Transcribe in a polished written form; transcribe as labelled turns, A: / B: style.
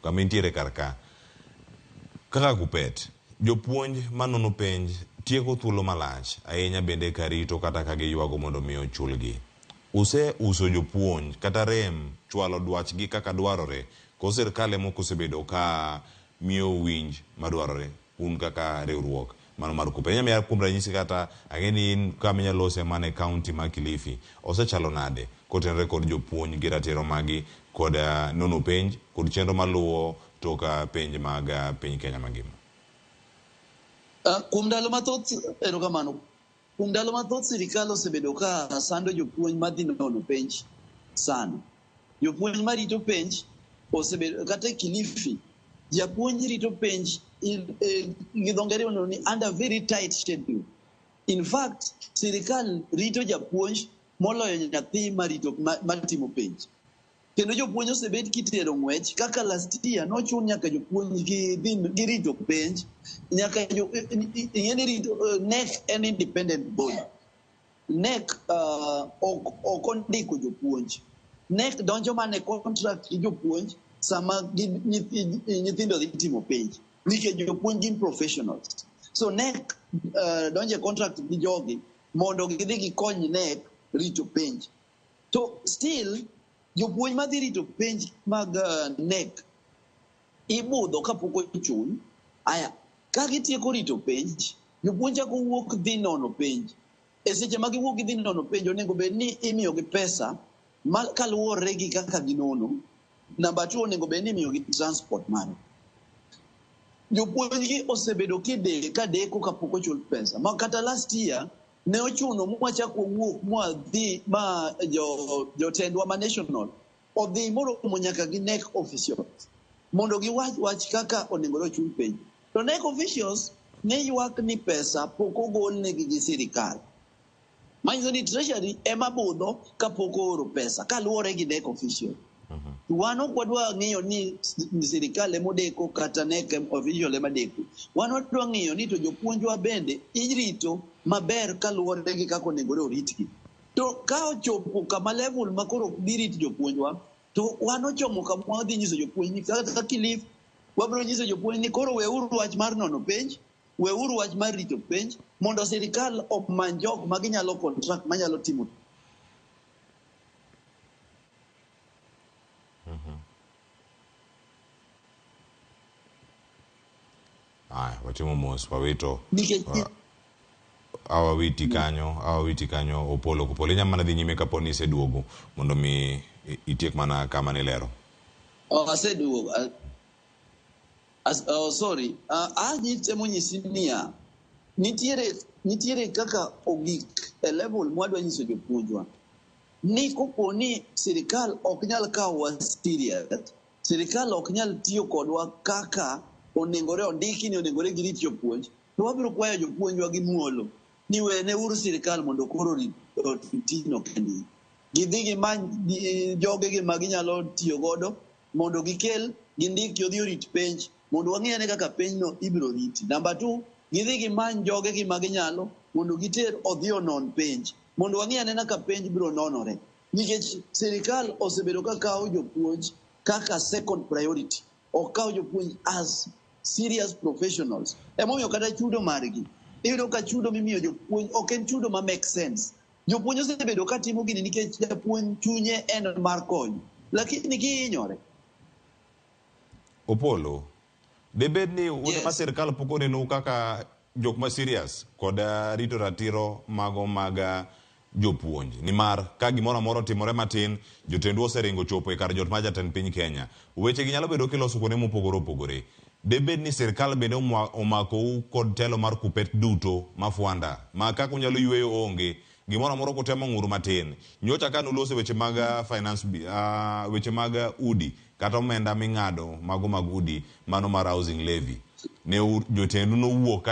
A: kama intiere kar ka. Kaka KUPPET, jopuonj manono penj tieko thuolo malach ahinya bende ka rito kata ka giywago mondo mi ochulgi. Use uso jopuonj kata rem chwalo dwachgi kaka dwarore koso sirkal ema ok osebedo ka miyo winj madwarore un kaka riwruok mano mar KUPPET? Inyalo miya kuom ranyisi kata ang'e ni in kama inyalo lose mana e county ma Kilifi. Osechalo nade kotenore kod jopuonj gi ratiro magi kod nono penj kod chenro maluwo tok penj mag piny Kenya mangima?
B: Kuom ndalo mathoth, erokamano. Kuom ndalo mathoth sirikal osebedo ka sando jopuonj madhi nono penj sana. Jopuonj marito penj osebedo kata e Kilifi, japuonj rito penj gi dho ngere iluongo ni under very tight schedule. In fact, sirikal rito japuonj moloyo nyathi marito matimo penj. Kendo jopuonj osebed kitero ng'wech kaka last year nochun nyaka jopuonj girito penj nyaka ing'e ni rito KNEC en independent body. KNEC ok ondiko jopuonj. KNEC donjo mana e contract gi jopuonj sama nyithindo dhi timo penj nikech jopuonj gin professionals. So KNEC donjo e contract gi jogi mondo gidhi gikony KNEC rito penj. To still jopuonj madhi rito penj mag KNEC ibudho kapok ochul. Aya, ka gitieko rito penj, jopuonj chako wuok dhi nono penj. E seche ma giwuok gidhi nono penj, onego bed ni imiyogi pesa ma kaluwore gi kaka ginono. Namba 2, onego bed ni imiyogi transport mare. Jopuonj gi osebedo ka deko kapok ochul pesa. Ma kata last year ne ochuno mwachako wuok mwadhi ma jotendwa ma national odhi moromo nyaka gi KNEC officials mondo giwach wach kaka onego ochul penj. To KNEC officials ne ywak ni pesa pok ogolnegi gi sirikal. Manyiso ni treasury ema budho kapok ooro pesa kaluwore gi KNEC official. Wan ok wadwa ng'iyo ni sirikal ema odeko kata KNEC official ema deko. Wan wadwa ng'iyo ni to jopuonjwa bende irito maber kaluwore gi kaka onegore oritgi. To ka ochopo kama level ma koro ok girit jopuonjwa, to wan ochomo kama wadhi nyiso jopuonj ni kata Kilifi wabiro nyiso jopuonj ni koro weuru wach mar nono penj, weuru wach mar rito penj mondo sirikal omany jok ma ginyalo contract manyalo timo.
A: Aya, watimo mos wawito
B: Nikech
A: awawiti kanyo, awawiti kanyo Opolo Kopolo. Inyalo mana dhi nyime kapo ni iseduogo mondo mi itiek mana kama nilero.
B: Oh, aseduogo. Oh, sorry. Anyi temo nyisi niya, nitiere kaka ogik e level mwadwa nyiso jopuonjwa ni kopo ni sirikal ok nyal kawowa serious, sirikal ok nyal tiyo kodwa kaka onengore ondiki ni onengore girit jopuonj, to wabiro kwayo jopuonjwa gi muolo ni wene uru sirikal mondo koro otim tijno kendgi. Gidhi gimany jogegi ma ginyalo tiyo godo mondo gikel gindiki odhi orit penj mondo wang'i ane kaka penjno ibiro riti. Namba 2, gidhi gimany jogegi ma ginyalo mondo giter odhi onon penj mondo wang'i ane kaka penj biro nonore. Nikech sirikal osebedo ka kawo jopuonj kaka second priority, ok kawo jopuonj as serious professionals. Emomiyo kata chudo margi, iyudo ka chudo mimiyo jopuonj ok en chudo ma make sense. Jopuonj osebedo ka timo gini nikech japuonj chunye en mar konyo, lakini gihinyore.
A: Opolo, debed ni un ema sirkal pok onenou kaka jok ma serious kod rito ratiro mago mag jopuonj, nimar ka gimoro amora otimore matin, jotendu oseringo chopo e kar jot mar jatend piny Kenya. Weche gi nyalo bedo kiloso kuonde mopogore opogore. Debed ni sirkal bende omakou kod telo mar KUPPET duto ma fwanda, ma kaka unyalo yweyo onge, gimoro amora kutemo ng'ur matin. Nyocha ka nuloso weche mag finance, weche mag udi, kata omenda ming'ado mago mag udi, mano mar housing levy, ne jotendu nowuok ka